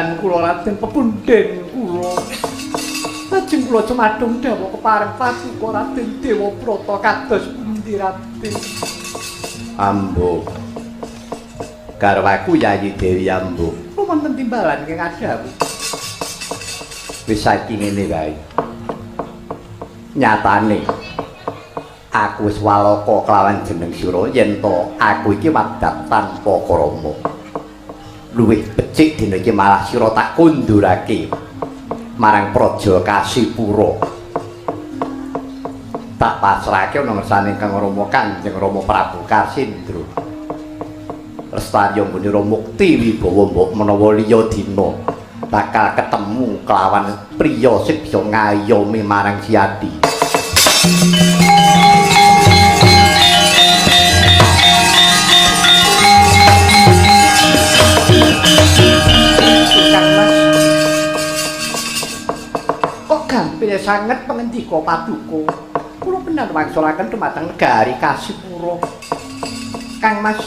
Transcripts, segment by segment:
Timbalan kula Raden, pepunden kula. Lajeng kula cumadung dawuh kepareng paduka Raden Dewabrata kados pundi Raden? Ambo. Garwaku Yayi Dewi Ambo. Wonten timbalan ingkang adhawuh. Wis saiki ngene wae. Nyatane aku wis walaka kelawan jeneng sira yen to aku iki wadat tanpa krama. Luwih becik dina iki malah sira tak kundurake marang Praja Kasipura. Tak pasrahke ana ngersane Kang Rama Kanjeng Rama Prabu Kasindra. Lestari nggone mukti wibawa mbok menawa liya dina bakal ketemu kelawan priya sing bisa ngayomi marang Siadi. Kang Mas. Kok gampil sanget pangendika paduka. Kula benar wangsulaken dumateng negari Kasipura. Kang Mas,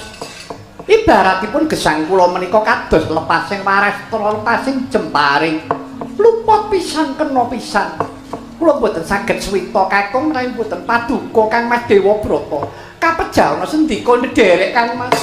ibaratipun gesang kula menika kados lepasing warastra, lepasing jemparing. Luput pisan kena pisan. Kula mboten saged suwita kakung menawi mboten paduka Kang Mas Dewabrata. Kapejana sendika ndherek Kang Mas.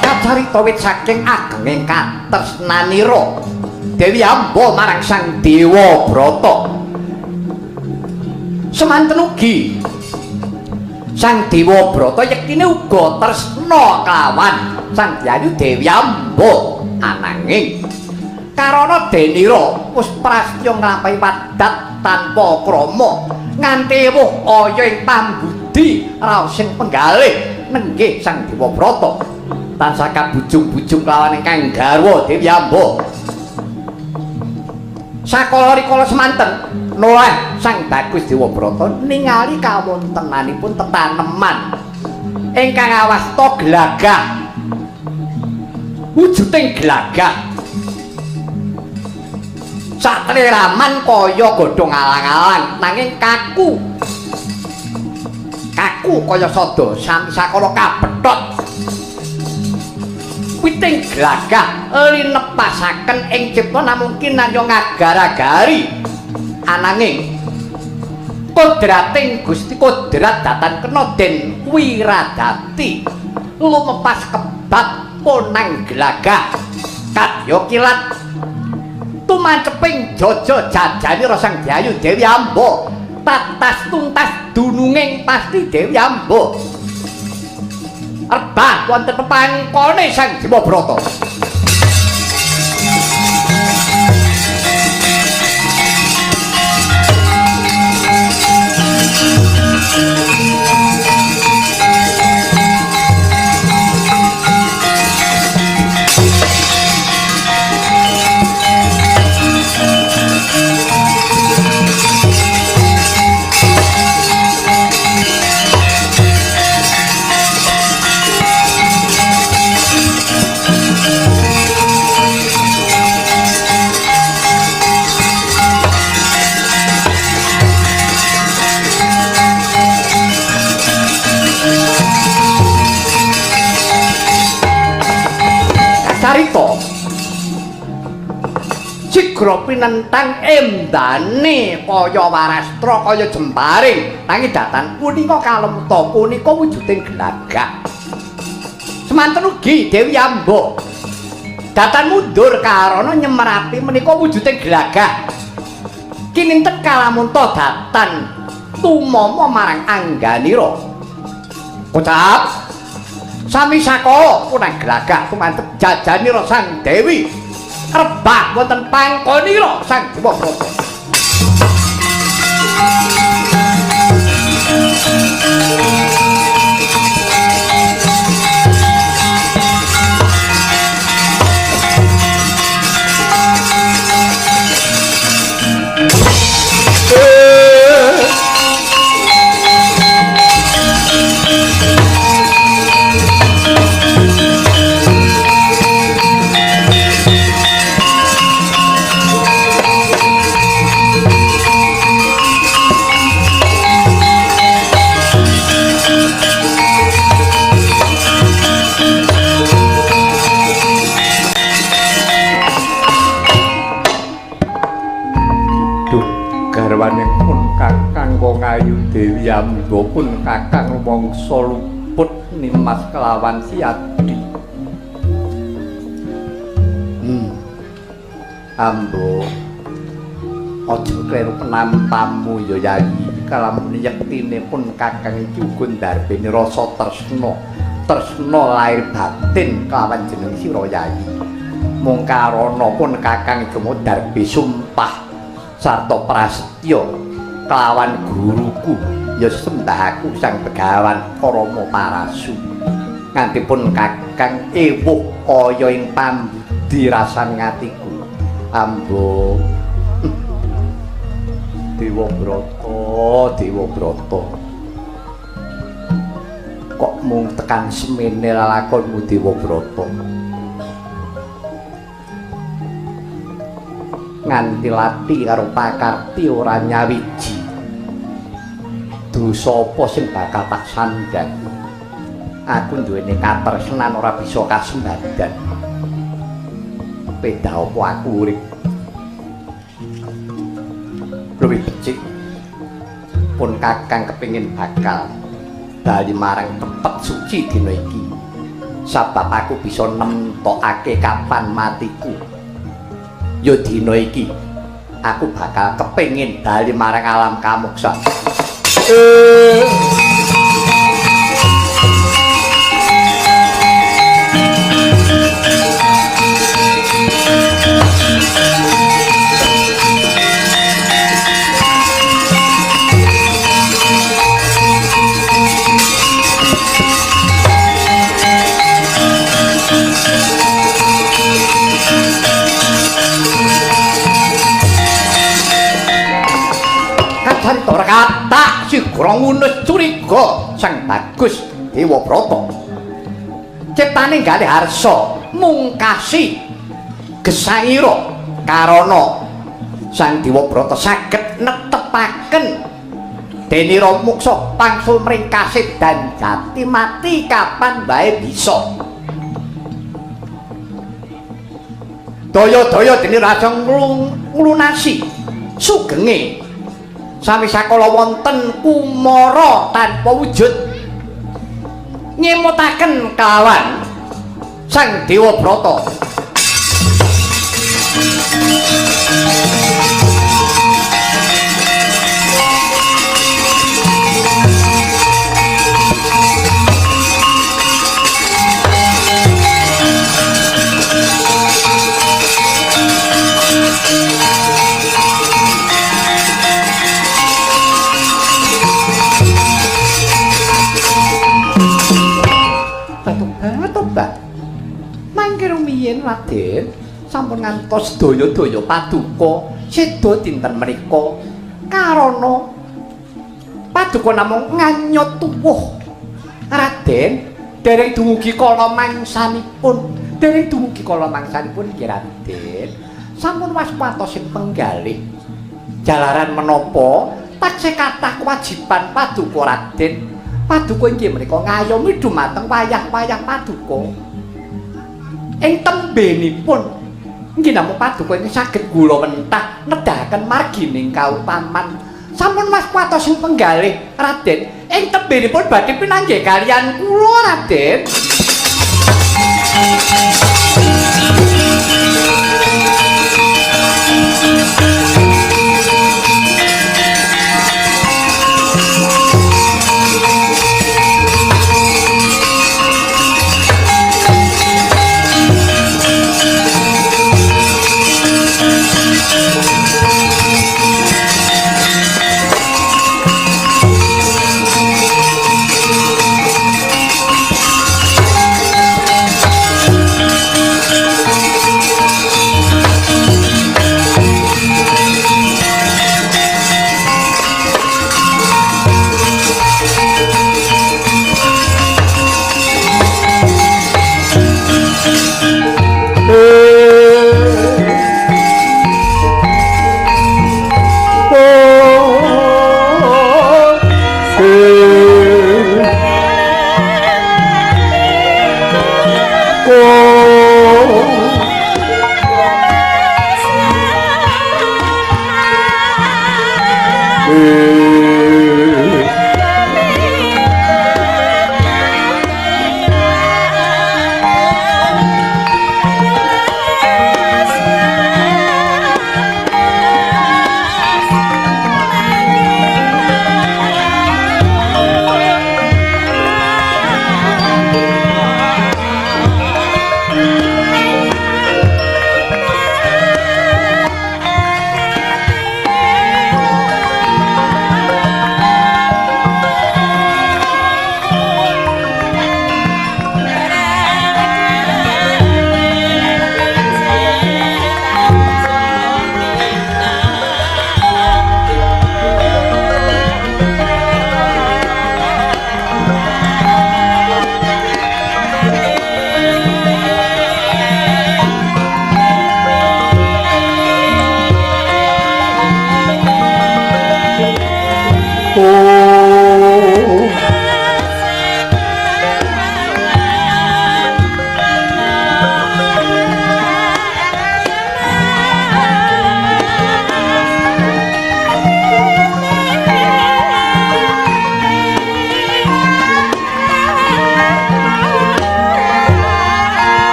Kacarita wit saking agenging katresnanira Dewi Amba marang Sang Dewabrata. Semanten ugi Sang Dewabrata yektine uga tresna kelawan Sang Dyayu Dewi Amba, ananging karana denira wis prastya nglampahi wadat tanpa krama nganti ewuh aya ing pambudi raos sing penggalih nenggih Sang Dewabrata tansah kabujung-bujung kelawan ingkang garwa Dewi Amba. Sakala rikala semanten noleh Sang Bagus Dewabrata ningali kawontenanipun tetaneman ingkang awasta glagah. Wujuding glagah satreraman kaya godhong alang-alang nanging kaku. Kaku kaya sada sami sakala kabethot. Witing glagah linepasaken ing cipta namung kinarya ngagar-agari, ananging kodrating Gusti kodrat datan kena den wiradati lumepas kebab ponang glagah kadya kilat tumanceping jaja jajanira Sang Dyayu Dewi Amba tatas tuntas dununging pasti Dewi Amba rebah wonten pepangkone Sang Dewabrata. Carita sigra pinentang embane kaya warastra kaya jemparing nanging datan punika kalemta punika wujuding glagah. Semanten ugi Dewi Amba datan mundur karana nyemerapi menika wujuding glagah. Kininten kalamunta datan tumama marang angganira. Kocap sami saka punang glagah tumantep jajanira Sang Dewi rebah wonten pangkonira Sang Dewa Brata. Garwane pun Kakang wong ayu Dewi Amba pun Kakang rumangsa luput nimas kelawan siadi. Ambo aja kleru penampamu ya Yayi. Kalamun yektine pun Kakang iki uga ndarbeni rasa tresna. Tresna lahir batin kelawan jeneng sira Yayi. Mung karana pun Kakang iki mau darbe sumpah sarta prasetya kelawan guruku ya sembah aku Sang Begawan Rama Parasu. Nganti pun Kakang ewuh kaya ing pambudi rasan ngatiku. Ambo Dewa Brata, Dewa Brata, kok mung tekan semene lelakonmu Dewa Brata? Nganti lati karo pakarti ora nyawiji. Dosa apa sing bakal tak sandhang? Aku duweni katresnan ora bisa kasembadan. Beda apa aku urip? Luwih becik pun Kakang kepingin bakal bali marang tempat suci dina iki. Sabab aku bisa nemtokake kapan matiku. Ya dina iki aku bakal kepingin bali marang alam kamuksa. Kacarita katak sigra ngunus curiga Sang Bagus Dewa Brata. Ciptane galih harsa mungkasi gesangira karana Sang Dewa Brata saged netepaken denira muksa pangsul mring kasedan jati mati kapan wae bisa. Daya-daya denira raja nglunasi sugenge sami sakala wonten kumara tanpa wujud nyemutaken kelawan Sang Dewa Brata. Tobat. Mangke rumiyin Raden sampun ngantos daya-daya paduka seda dinten menika karana paduka namung nganyut tuwuh. Raden dereng dumugi kala mangsanipun, dereng dumugi kala mangsanipun nggih Raden. Sampun waspatos sing penggalih. Jalaran menapa taksih kathah kewajiban paduka Raden. Paduka inggih menika ngayomi dumateng wayah-wayah paduka. Ing tembenipun inggih namung paduka ingkang saged gula mentah nedahaken margining kautaman. Sampun waspatos sing penggalih Raden. Ing tembenipun badhe pinanggih kaliyan kula Raden.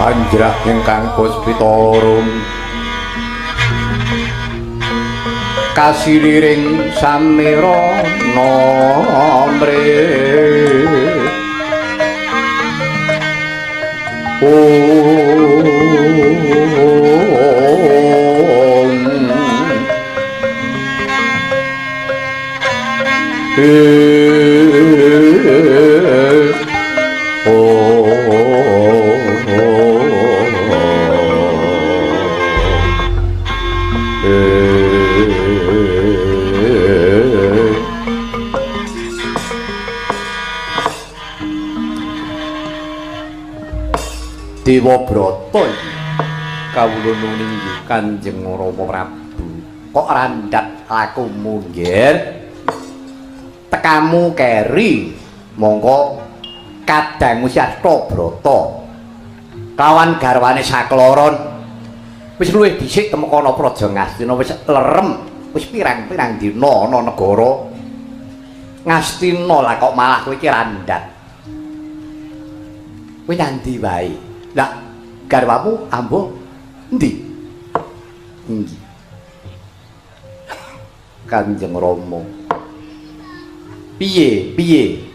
Anjrah ingkang puspitarum kasiliring samirana mrih Om Dewa Brata iki kawula nuwun inggih Kanjeng Rama Prabu. Kok randhat lakumu, Nggir? Tekamu keri mongko kadangu Syasta Brata. Kawan garwane sakloron wis luwih dhisik temekana Praja Ngastina wis lerem, wis pirang-pirang dina ana negara Ngastina lah kok malah kowe iki randhat. Kowe nyandi wae. Lah garwamu ambo endi? Inggih. Kanjeng Rama. Piye? Piye?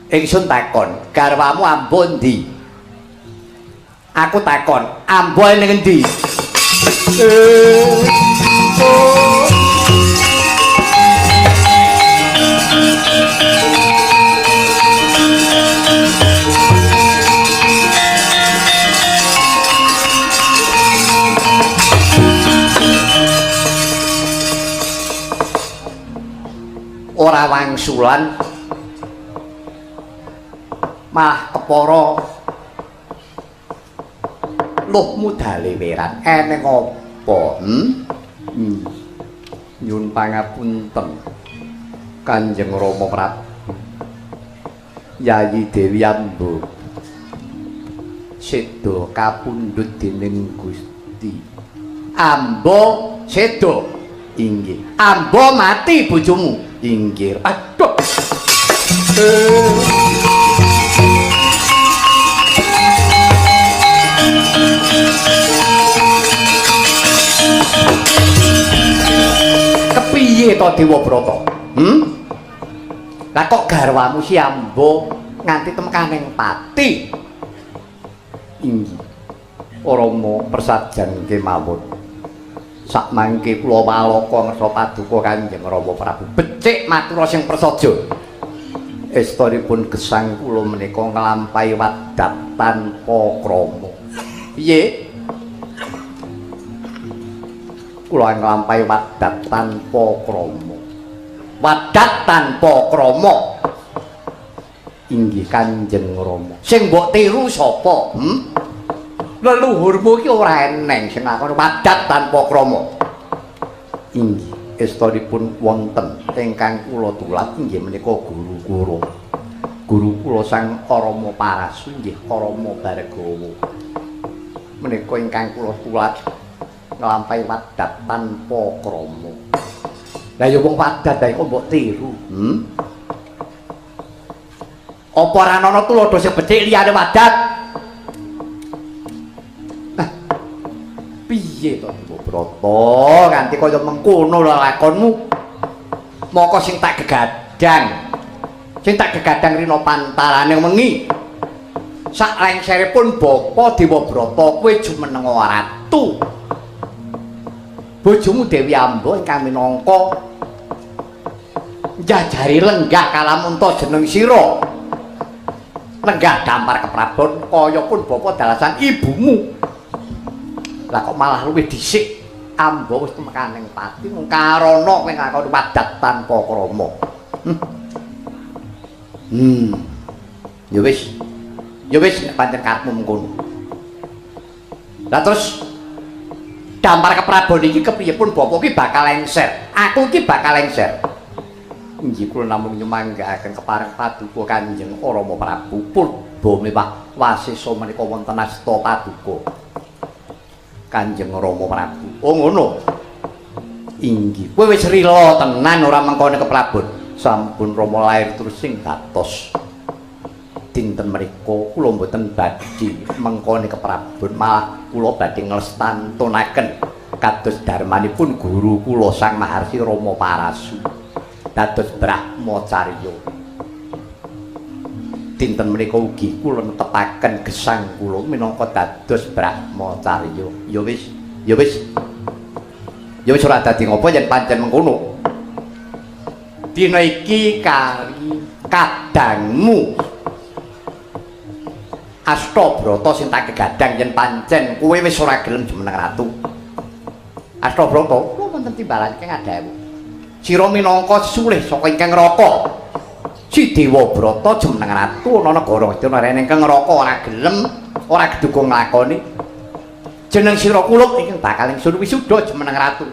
Ingsun takon, garwamu ambo endi? Aku takon, ambo ning endi? Ora wangsulan malah kepara luhmu daleweran eneng apa? Nyun pangapunten Kanjeng Rama Prabu. Yayi Dewi Ambo seda kapundhut dening Gusti. Ambo seda inggih. Ambo mati bojomu. Inggih. Aduh. Kepiye to Dewa Brata? Lah kok garwamu si Ambo Nganti temekaning pati. Inggih. Rama prasajan kemawon. Sakmangke kula walaka ngersa paduka Kanjeng Rama Prabu. Becik matura sing prasaja. Estoripun gesang kula menika nglampahi wadat tanpa krama. Piye? Kula nglampahi wadat tanpa krama. Wadat tanpa krama. Inggih Kanjeng Rama. Sing mbok tiru sapa? Leluhurmu iki ora eneng sing nglakoni wadat tanpa krama. Inggih, estoripun wonten ingkang kula tulat inggih menika guru kula. Guru kula Sang Rama Parasu inggih Rama Bargawa. Menika ingkang kula tulat nglampahi wadat tanpa krama. Lah ya wong wadat ae kok mbok tiru. Apa ora ana tuladha sing becik liyane wadat? Nah, piye to Dewabrata nganti kaya mengkono lelakonmu? Moko sing tak gegadang. Sing tak gegadang rina pantarane wengi. Sak lengseripun Bapa Dewabrata kowe jumeneng ratu. Bojomu Dewi Amba ingkang minangka njajari lenggah kalamunta jeneng sira. Lenggah dampar keprabon kaya pun bapa dalasan ibumu. Lah kok malah luwih dhisik Amba wis tumekaning pati mung karana kowe nglakoni wadat tanpa krama. Ya wis. Ya wis nek pancen karepmu mengkono. Lah terus dampar keprabon iki kepiye pun bapa ki bakal lengser. Aku iki bakal lengser. Inggih kula namung nyumanggaaken kepareng paduka Kanjeng Rama Prabu purba mewah wasesa menika wonten asta paduka Kanjeng Rama Prabu. Oh ngono. Inggih. Kowe wis rila tenan ora mengkone keprabon. Sampun Rama lair terus sing datos. Dinten mriku kula mboten badhe mengkone keprabon, malah kula badhe nglestantunaken kados darmanipun guru kula Sang Maharsi Rama Parasu. Dados Brahmacarya. Dinten menika ugi kula netepaken gesang kula minangka dados Brahmacarya. Ya wis, ya wis. Ya wis ora dadi ngopo yen pancen mengkono. Dina iki kali kadangmu Astabrata sing tak gegadang yen pancen kowe wis ora gelem jumeneng ratu. Astabrata, kula wonten timbalan ingkang adhawuh. Sira minangka sulih saka ingkang neraka. Si Dewabrata jumeneng ratu ana negara Astina rene ingkang neraka ora gelem, ora geduga nglakoni. Jeneng sira kulup ingkang bakal ingsun wisuda jumeneng ratu.